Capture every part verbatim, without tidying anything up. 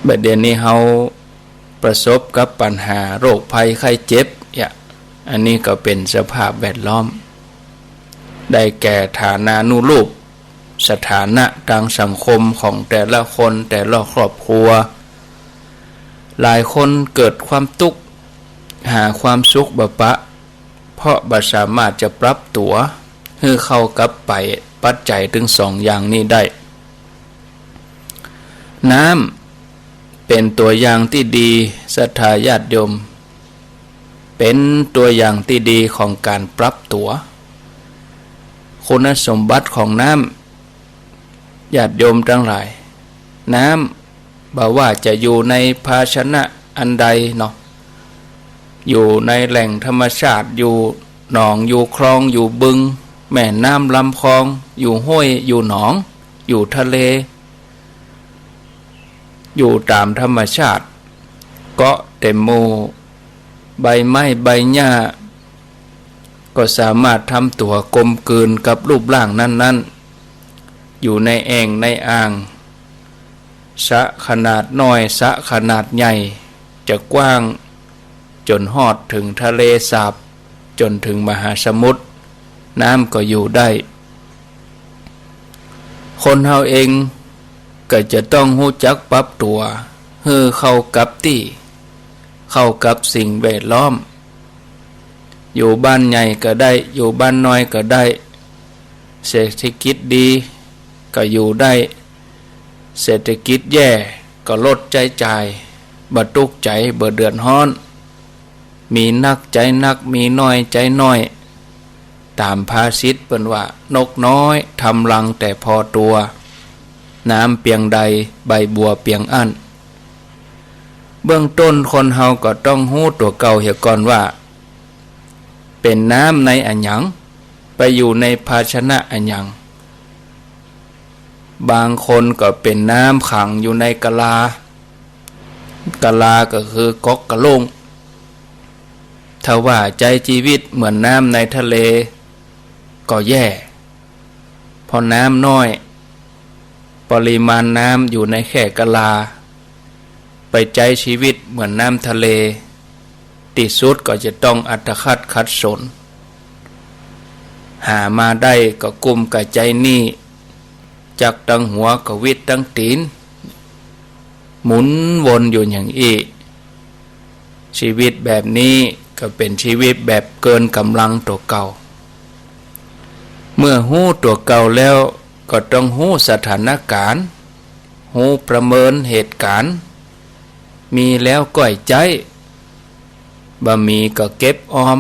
บัดเดี๋ยวนี้เฮาประสบกับปัญหาโรคภัยไข้เจ็บ ยะ อันนี้ก็เป๋นสภาพแวดล้อม ได้แก่ฐานานุรูป สถานะตางสังคมของแต่ละคนแต่ละครอบครัว หลายคนเกิดความตุ๊กข์ หาความสุขบ่ปะ เพราะบ่สามารถจะปรับตั๋วหื้อเข้ากับไปปัจจัยตึงสองอย่างนี้ได้ น้ำเป๋นตั๋วอย่างตี้ดี ศรัทธาญาติโยม เป๋นตั๋วอย่างตี้ดีของก๋านปรับตั๋ว คุณสมบัติของน้ำ ญาติโยมตังหลาย น้ำ บ่ว่าจะอยู่ในภาชนะอันใดเนาะ อยู่ในแหล่งธรรมชาติ อยู่หนอง อยู่คลอง อยู่บึง แม่น้ำลำคลอง อยู่ห้วย อยู่หนอง อยู่ทะเล อยู่ต๋ามธรรมชาติ เกาะเต็มหมู่ ใบไม้ใบหญ้า ก็สามารถทำตั๋วกลมกลืนกับรูปร่างนั้นๆ อยู่ในแอ่งในอ่าง สระขนาดน้อย สระขนาดใหญ่ จะกว้างจ๋นฮอดเถิงทะเลสาบ จ๋นเถิงมหาสมุทร น้ำก็อยู่ได้ คนเฮาเองก็จะต้องฮู้จักปรับตั๋วหื้อเข้ากับตี้ เข้ากับสิ่งแวดล้อม อยู่บ้านใหญ่ก็ได้ อยู่บ้านน้อยก็ได้ เศรษฐกิจดีก็อยู่ได้ เศรษฐกิจแย่ก็ลดใจ๊จ่าย บ่ตุ๊กใจ๋ บ่เดือดฮ้อน มีนักใจ๊นัก มีน้อยใจ๊น้อย ต๋ามภาษิตเปิ้นว่า นกน้อยทำรังแต่พอตั๋ว น้ำเปียงใดใบบัวเปียงอั้น เบื้องต้นคนเฮาก็ต้องฮู้ตั๋วเก่าเหียก่อนว่า เป๋นน้ำในอะหยัง ไปอยู่ในภาชนะอะหยัง บางคนก็เป๋นน้ำขังอยู่ในกะลา กะลาก็คือก๊อกกะโหล้ง ถ้าว่าใจ๊จีวิตเหมือนน้ำในทะเลก็แย่ เพราะน้ำน้อย ปริมาณน้ำอยู่ในแค่กะลา ไปใจ๊จีวิตเหมือนน้ำทะเล ตี้สุดก็จะต้องอัตคัดขัดสน หามาได้ก็กุ้มกับใจ๊หนี้ จักตังหัวก็วิดตังตี๋น หมุนวนอยู่อย่างอี้ จีวิตแบบนี้ก็เป๋นจีวิตแบบเกินก๋ำลังตั๋วเก่า เมื่อฮู้ตั๋วเก่าแล้วก็ต้องฮู้สถานก๋ารณ์ ฮู้ประเมินเหตุก๋ารณ์ มีแล้วก้อยใจ๊ บ่มีก็เก็บออม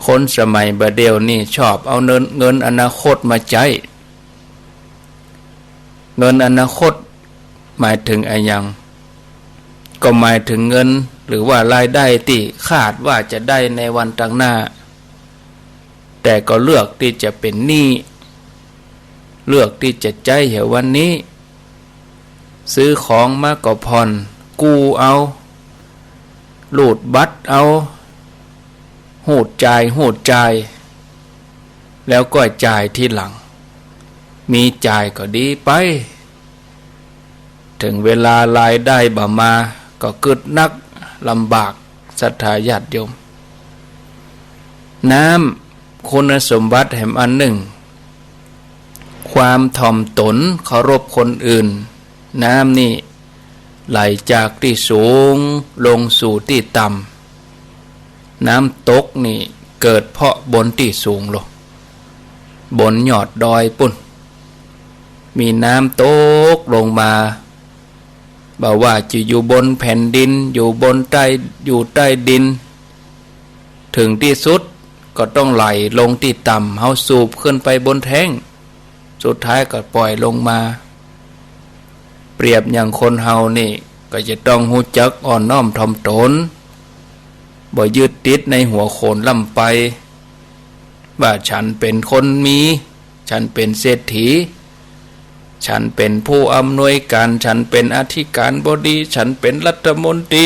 คนสมัยบ่าเดี่ยวนี้ชอบเอาเงิน เงินอนาคตมาใจ๊ เงินอนาคตหมายเถิงอะหยัง ก็หมายเถิงเงินหรือว่ารายได้ตี้คาดว่าจะได้ในวันตางหน้า แต่ก็เลือกตี้จะเป๋นหนี้ เลือกตี้จะใจ๊เหียวันนี้ ซื้อของมาก็ผ่อน กู้เอา รูดบัตรเอา ฮูดจ่าย ฮูดจ่าย แล้วก็จ่ายทีหลัง มีจ่ายก็ดีไป เถิงเวลารายได้บ่มาก็กึ๊ดนัก ลำบาก ศรัทธาญาติโยม น้ำ คุณสมบัติแหมอันนึ่ง ความถ่อมต๋นเคารพคนอื่น น้ำนี่ไหลจากตี้สูงลงสู่ตี้ต่ำ น้ำตกนี่เกิดเพาะบนตี้สูงลง บนยอดดอยปุ้น มีน้ำตกลงมา บ่ว่าจะอยู่บนแผ่นดิน อยู่บนใต้ อยู่ใต้ดิน เถิงตี้สุดก็ต้องไหลลงตี้ต่ำ เฮาสูบขึ้นไปบนแท้ง สุดท้ายก็ปล่อยลงมา เปรียบอย่างคนเฮานี่ก็จะต้องฮู้จักอ่อนน้อมถ่อมต๋น บ่ยึดติดในหัวโขนล้ำไป ว่าฉันเป๋นคนมี ฉันเป๋นเศรษฐี ฉันเป๋นผู้อำนวยก๋าน ฉันเป๋นอธิการบดี ฉันเป๋นรัฐมนตรี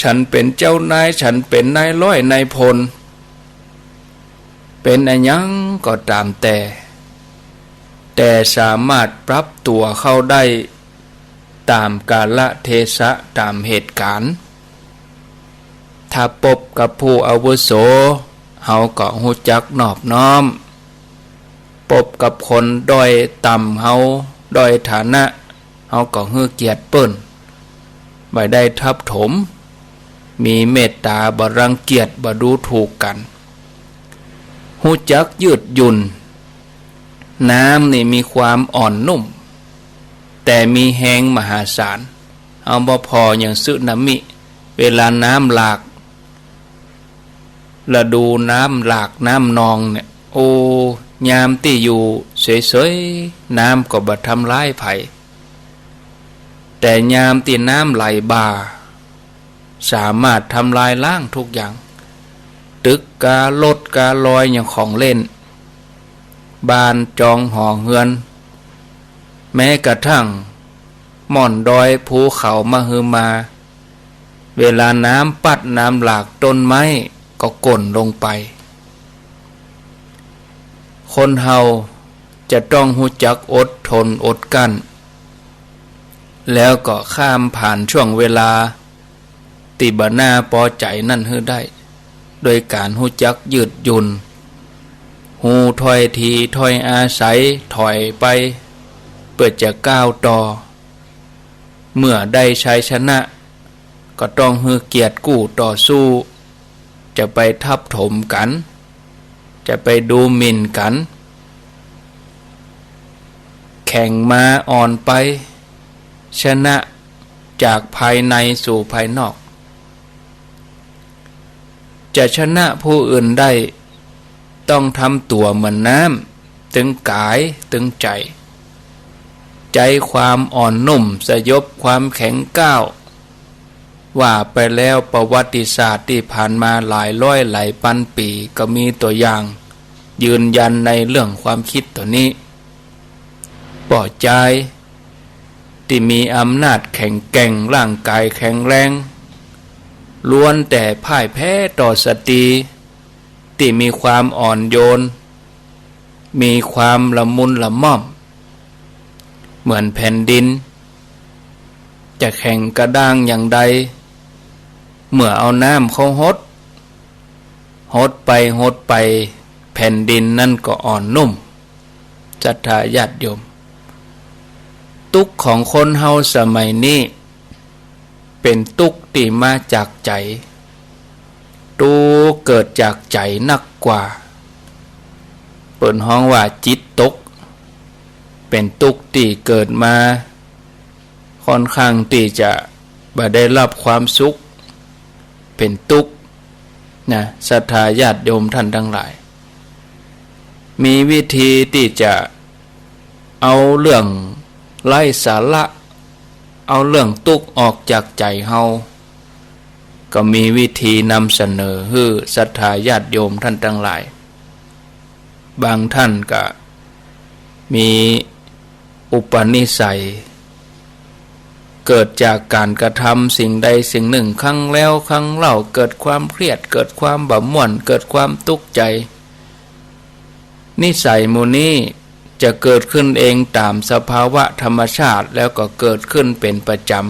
ฉันเป๋นเจ้านาย ฉันเป๋นนายร้อยนายพล เป๋นอะหยังก็ต๋ามแต่ แต่สามารถปรับตั๋วเข้าได้ ต๋ามกาละเทศะ ต๋ามเหตุก๋ารณ์ ถ้าปบกับผู้อาวุโส เฮาก็ฮู้จักนอบน้อม ปบกับคนด้อยต่ำเฮา ด้อยฐานะ เฮาก็หื้อเกียรติเปิ้น บ่ได้ทับถม มีเมตต๋า บ่รังเกียจ บ่ดูถูกกั๋น ฮู้จักยืดหยุ่น น้ำนี่มีความอ่อนนุ่ม แต่มีแฮงมหาศาล เฮาบ่ผ่ออย่างสึนามิ เวลาน้ำหลาก ฤดูน้ำหลากน้ำนองเนี่ย โอ้ ยามตี้อยู่เสยๆ น้ำก็บ่ทำร้ายใผ แต่ยามตี้น้ำไหลบ่า สามารถทำลายล้างทุกอย่าง ตึกกา รถกา ลอยอย่างของเล่น บ้านจองหอเฮือน แม้กระทั่งม่อนดอยภูเขามะฮือมา เวลาน้ำปั๊ดน้ำหลาก ต้นไม้ก็โก่นลงไป คนเฮาจะต้องฮู้จักอดทนอดกลั้น แล้วก็ข้ามผ่านช่วงเวลาตี้บ่น่าปอใจ๋นั้นหื้อได้ โดยก๋านฮู้จักยืดหยุ่น ฮู้ถ้อยทีถ้อยอาศัย ถอยไป เปื้อจะก้าวต่อ เมื่อได้ชัยชนะ ก็ต้องหื้อเกียรติกู้ต่อสู้ จะไปทับถมกั๋น จะไปดูหมิ่นกั๋น แข็งมาอ่อนไป ชนะจากภายในสู่ภายนอก จะชนะผู้อื่นได้ ต้องทำตั๋วเหมือนน้ำ ตึงก๋ายตึงใจ๋ ใจ๊ความอ่อนนุ่ม สยบความแข็งกร้าว ว่าไปแล้วประวัติศาสตร์ตี้ผ่านมาหลายร้อยหลายปันปี๋ ก็มีตั๋วอย่างยืนยันในเรื่องความกึ๊ดตั๋วนี้ ป้อจายตี้มีอำนาจแข็งแกร่ง ร่างก๋ายแข็งแรง ล้วนแต่พ่ายแพ้ต่อสตรีตี้มีความอ่อนโยน มีความละมุนละม่อม เหมือนแผ่นดิน จะแข็งกระด้างอย่างใด เมื่อเอาน้ำเข้าหด หดไปหดไป แผ่นดินนั้นก็อ่อนนุ่ม ศรัทธาญาติโยม ตุ๊กข์ของคนเฮาสมัยนี้ เป๋นตุ๊กข์ตี้มาจากใจ๋ ตุ๊กข์เกิดจากใจ๋นักกว่า เปิ้นฮ้องว่าจิตตก เป๋นตุ๊กข์ตี้เกิดมา ค่อนข้างตี้จะบ่ได้รับความสุข เป๋นตุ๊กข์นะ ศรัทธาญาติโยมท่านตังหลาย มีวิธีตี้จะเอาเรื่องไร้สาระ เอาเรื่องตุ๊กข์ออกจากใจ๋เฮา ก็มีวิธีนำเสนอหื้อศรัทธาญาติโยมท่านตังหลาย บางท่านก็มีอุปนิสัย เกิดจากก๋านกระทำสิ่งใดสิ่งนึ่งครั้งแล้วครั้งเล่า เกิดความเครียด เกิดความบ่ม่วน เกิดความตุ๊กข์ใจ๋ นิสัยหมู่นี้จะเกิดขึ้นเองต๋ามสภาวะธรรมชาติ แล้วก็เกิดขึ้นเป๋นประจ๋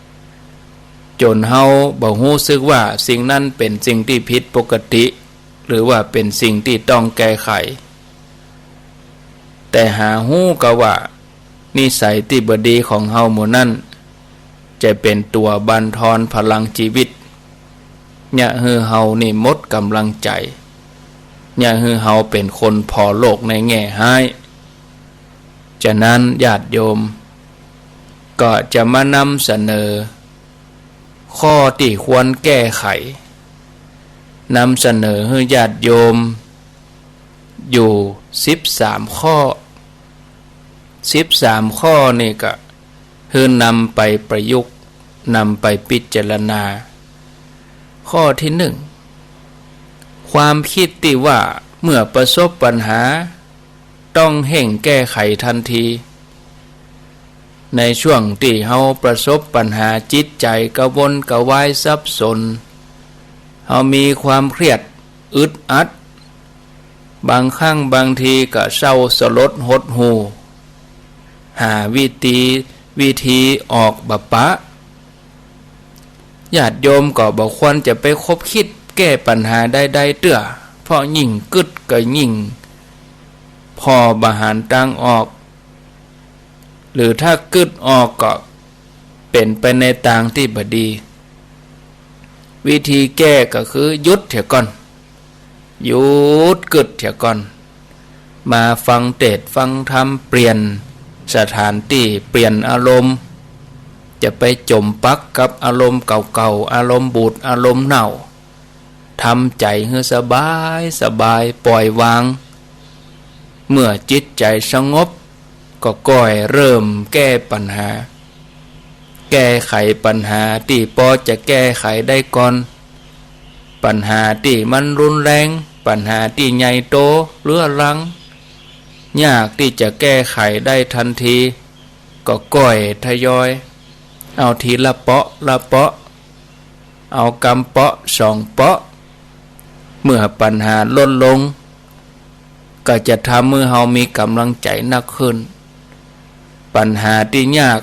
ำ จ๋นเฮาบ่ฮู้สึกว่าสิ่งนั้นเป๋นสิ่งตี้ผิดปกติ หรือว่าเป๋นสิ่งตี้ต้องแก้ไข แต่หาฮู้กาว่า นิสัยตี้บ่ดีของเฮาหมู่นั้น จะเป๋นตั๋วบั่นทอนพลังจีวิต เยียะหื้อเฮานี่หมดก๋ำลังใจ๋ เยียะหื้อเฮาเป๋นคนผ่อโลกในแง่ฮ้าย ฉะนั้นญาติโยม ก็จะมานำเสนอ ข้อตี้ควรแก้ไข นำเสนอหื้อญาติโยม อยู่สิบสามข้อ สิบสามข้อนี่ก็หื้อนำไปประยุกต์ นำไปพิจารณา ข้อที่นึ่ง ความกึ๊ดตี้ว่าเมื่อประสบปัญหา ต้องเฮ่งแก้ไขทันที ในช่วงตี้เฮาประสบปัญหาจิตใจ๋กระวนกระวายสับสน เฮามีความเครียดอึดอัด บางครั้งบางทีก็เศร้าสลดหดหู่ หาวิธี วิธีออกบ่ปะ ญาติโยมก็บ่ควรจะไปคบคิดแก้ปัญหาใดๆ เตื้อ เพราะยิ่งกึ๊ดก็ยิ่งผ่อบ่หันตางออก หรือถ้ากึ๊ดออกก็เป๋นไปในตางตี้บ่ดี วิธีแก้ก็คือหยุดเหียก่อน หยุดกึ๊ดเหียก่อน มาฟังเตสน์ฟังธรรม เปลี่ยนสถานตี้ เปลี่ยนอารมณ์ จะไปจ๋มปักกับอารมณ์เก่าๆ อารมณ์บูด อารมณ์เน่า ทำใจ๋หื้อสบายสบาย ปล่อยวาง เมื่อจิตใจ๋สงบ ก็ก้อยเริ่มแก้ปัญหา แก้ไขปัญหาตี้ปอจะแก้ไขได้ก่อน ปัญหาตี้มันรุนแรง ปัญหาตี้ใหญ่โตเรื้อรัง ยากตี้จะแก้ไขได้ตันที ก็ก้อยทยอย เอาทีละเปาะละเปาะ เอากำเปาะสองเปาะ เมื่อปัญหาลดลง ก็จะทำหื้อเฮามีก๋ำลังใจ๋นักขึ้น ปัญหาตี้ยาก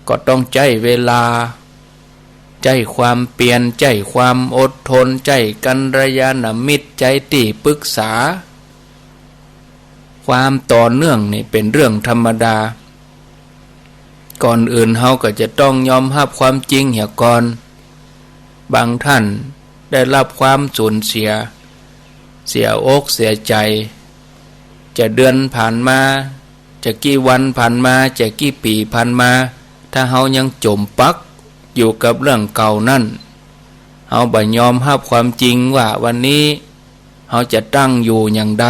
ก็ต้องใจ๊เวลา ใจ๊ความเปียร ใจ๊ความอดทน ใจ๊กัลยาณมิตร ใจ๊ตี้ปึกษา ความต่อเนื่องนี่เป๋นเรื่องธรรมดา ก่อนอื่นเฮาก็จะต้องยอมฮับความจริงเหียก่อน บางท่านได้ฮับความสูญเสีย เสียอกเสียใจ๋ จะเดือนผ่านมา จะกี่วันผ่านมา จะกี่ปี๋ผ่านมา ถ้าเฮายังจ๋มปักอยู่กับเรื่องเก่านั้น เฮาบ่ยอมฮับความจริงว่าวันนี้เฮาจะตั้งอยู่อย่างใด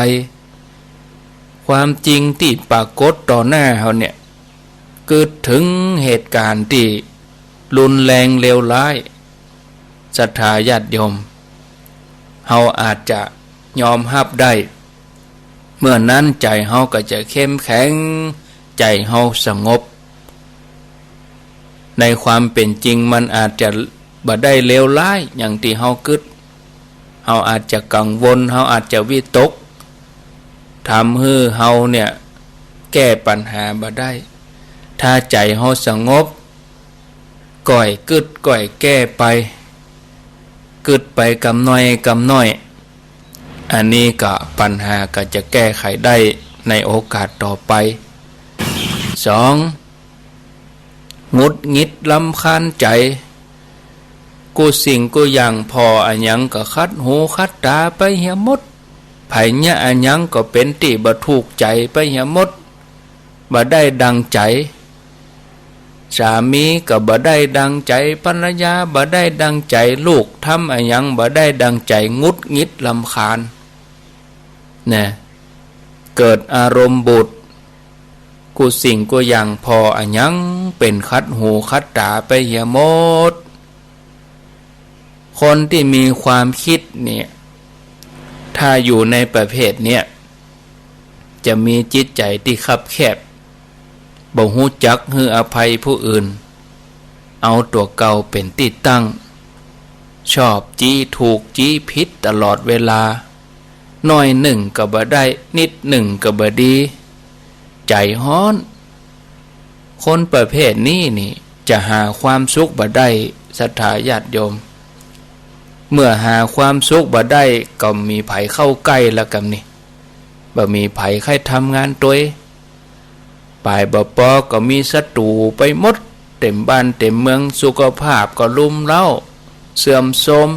ความจริงตี้ปรากฏต่อหน้าเฮาเนี่ย กึ๊ดเถิงเหตุก๋ารณ์ตี้รุนแรงเลวร้าย ศรัทธาญาติโยม เฮาอาจจะยอมฮับได้ เมื่อนั้นใจ๋เฮาก็จะเข้มแข็ง ใจ๋เฮาสงบ ในความเป๋นจริงมันอาจจะบ่ได้เลวร้ายอย่างตี้เฮากึ๊ด เฮาอาจจะกังวล เฮาอาจจะวิตก ทำหื้อเฮาเนี่ยแก้ปัญหาบ่ได้ ถ้าใจ๋เฮาสงบ ก้อยกึ๊ดก้อยแก้ไป กึ๊ดไปกำน้อยกำน้อย อันนี้ก็ปัญหาก็จะแก้ไขได้ในโอกาสต่อไป สอง หงุดหงิดรำคาญใจ๋ กู้สิ่งกู้อย่าง ผ่ออะหยังก็ขัดหูขัดต๋าไปเหียหมด ใผเยียะอะหยังก็เป๋นตี้บ่ถูกใจ๋ไปเหียหมด บ่ได้ดังใจ๋ สามีก็บ่ได้ดังใจ๋ ภรรยาบ่ได้ดังใจ๋ ลูกทำอะหยังบ่ได้ดังใจ๋ หงุดหงิดรำคาญ นะ เกิดอารมณ์บูด กู้สิ่งกู้อย่าง ผ่ออะหยังเป๋นขัดหูขัดต๋าไปเหียหมด คนตี้มีความกึ๊ดเนี่ย ถ้าอยู่ในประเภทเนี่ย จะมีจิตใจ๋ตี้คับแคบ บ่ฮู้จักหื้ออภัยผู้อื่น เอาตั๋วเก่าเป๋นตี้ตั้ง ชอบจี๊ถูกจี๊ผิดตลอดเวลา น้อยนึ่งก็บ่ได้ นิดนึ่งก็บ่ดี ใจ๋ฮ้อน คนประเภทนี้นี่จะหาความสุขบ่ได้ ศรัทธาญาติโยม เมื่อหาความสุขบ่ได้ ก็บ่มีใผเข้าใก้ละกำนี้ บ่มีใผใค่ทำงานตวย ป๋ายบ่ปอก็มีศัตรู๋ไปหมด เต๋มบ้านเต๋มเมือง สุขภาพก็รุมเร้า เสื่อมโทรม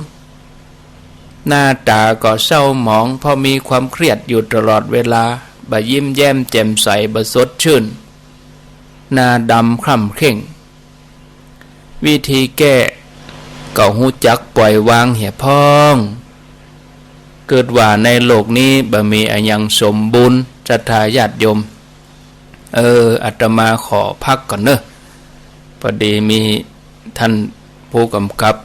หน้าต๋าก็เศร้าหมอง เพราะมีความเครียดอยู่ตลอดเวลา บ่ยิ้มแย้มแจ่มใส บ่สดชื่น หน้าดำคล้ำเคร่ง วิธีแก้ก็ฮู้จักปล่อยวางเหียพ่อง กึ๊ดว่าในโลกนี้บ่มีอะหยังสมบูรณ์ ศรัทธาญาติโยม เออ อาตมาขอพักก่อนเนอะ พอดีมีท่านผู้กำกับ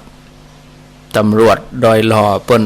ตำรวจดอยหล่อเปิ้น